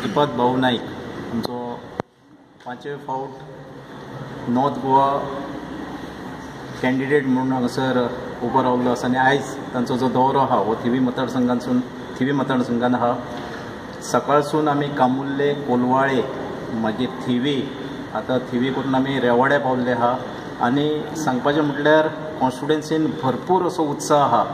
श्रीपाद भाऊ नाईक आमचो 5वे फावट नॉर्थ गोवा कॅन्डिडेट म्हणून हांगासर उबो रावल्लो आसा आनी आयज तांचो जो दौरो आहा हो थिवी मतदारसंघांतसून थिवी मतदारसंघान आहा. सकाळसून आमी कामुल्ले, कोलवाळे, मागीर थिवी, आतां थिवी करून आमी रेवाड्या पावल्ले आहा आनी सांगपाचें म्हटल्यार कॉन्स्टिट्युएन्सीन भरपूर असो उत्साह आहा.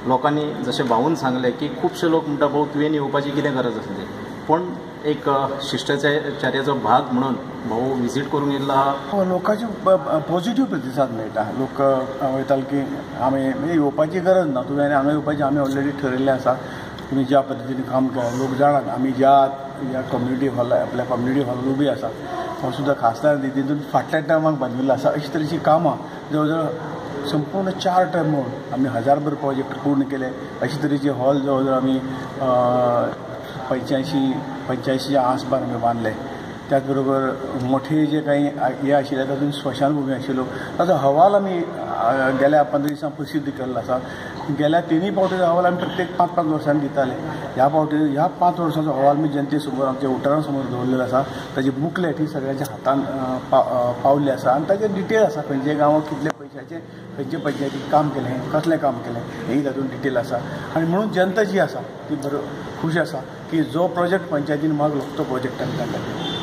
लोकांनी जशें भाऊन सांगलें की खुबशे लोक म्हणटा भाऊ तुवें येवपाची कितें गरज आसली, पूण एक शिश्टाचार्याचो भाग म्हणून भाऊ विजीट करूंक येयल्लो आहा. लोकांचे पॉझिटिव्ह प्रतिसाद मेळटा. लोक वयताले की आमी म्हणजे येवपाची गरज ना, तुवें हांगा येवपाची आमी ऑलरेडी ठरयल्लें आसा. तुमी ज्या पद्दतीन काम केलां लोक जाणात आमी ज्या ह्या कम्युनिटी हॉल आपल्या कम्युनिटी हॉल उबी आसा हो सुद्दां खासदार निधीतून फाटल्या टर्माक बांदिल्लो आसा. अशी तरेची कामां जवळ जवळ संपूर्ण 4 टर्म म्हणून आमी 1000 प्रोजेक्ट पूर्ण केले. अशी तरेचे हॉल जवळ जवळ आमी 85च्या आसपास आमी बांदले. त्याच बरोबर मोठे जे काही हे आशिल्ले तातूंत स्मशानभुमी आशिल्ल्यो ताचो अहवाल आमी गेल्या 15 दिसां प्रसिद्ध केल्लो आसा. गेल्या 3 फावटीचो अहवाल आमी प्रत्येक 5-5 वर्सांनी दिताले. ह्या फावटी ह्या 5 वर्सांचो अहवाल आमी जनते समोर आमच्या वोटरां समोर दवरलेलो आसा. ताजी बुकलेट ही सगळ्यांच्या हातान पावल्ली आसा आनी ताजे डिटेल आसा, खंयच्या गांवांत कितले पयशाचे खंयचे पंचायतीक काम केलें, कसलें काम केलें हेंय तातूंत डिटेल आसा. आनी म्हणून जनता जी आसा ती बरो खूश आसा की जो प्रोजेक्ट पंचायतीन मागलो तो प्रोजेक्ट आमी तांकां दिलो.